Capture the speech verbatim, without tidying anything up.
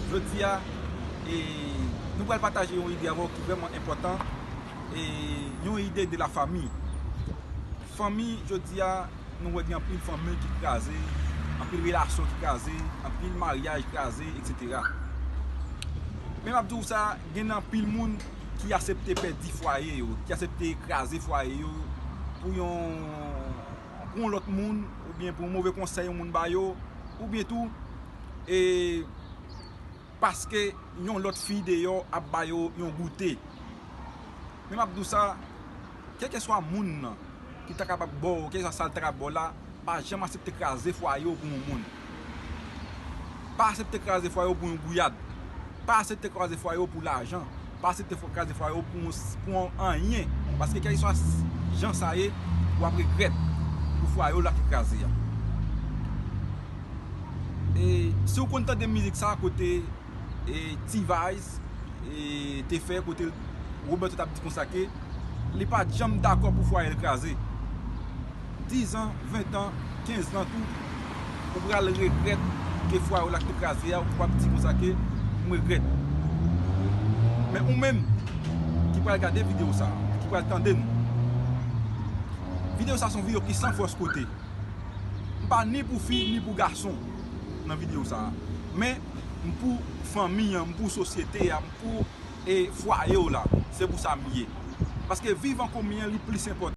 Jodi a, e, nou pral pataje yon ide avè w ki vrèman enpòtan, e, yon ide de la famille. Fanmi, jodi a, nou wè gen anpil fanmi ki kraze, anpil relasyon ki kraze, anpil maryaj kraze, etsetera. Men m ap di w sa, gen anpil moun ki aksepte pèdi fwaye yo, ki aksepte kraze fwaye yo pou yon, pou yon lòt moun, oubyen pou yon move konsèy yon moun ba yo, oubyen tou, e, paske yon lòt fi deyò ap ba yo yon goute. Men m ap di w sa, kèlkeswa moun nan ki ta kapab ba w, kèlkeswa sa l ta kapab ba w la, pa janm aksepte kraze fwaye w pou yon moun. Pa aksepte kraze fwaye w pou yon gouyad. Pa aksepte kraze fwaye w pou lajan. Pa aksepte fwa- kraze fwaye w pou yon, pou yon anyen. Paske kèlkeswa s- jan sa ye, w ap regrèt pou fwaye w la ki kraze a. E si w konn tande mizik sa kote e, T-Vice e, te fè kote Roberto t ap di konsa ke li pa t janm dakò pou fwaye l kraze. Dizan, ventan, kenzan tou, ou pral regrèt ke fwaye w la ki te kraze a, ou ap di konsa ke m regrèt. Men ou menm ki pral gade videyo sa, ki pral tande nou, videyo sa se yon videyo ki san fòs kote. M pa ni pou fi, ni pou gason nan videyo sa a. Men, m pou fanmi an, m pou sosyete a, m pou, e, fwaye w la. Se pou sa m ye. Paske viv an kominyon, li plis enpòtan.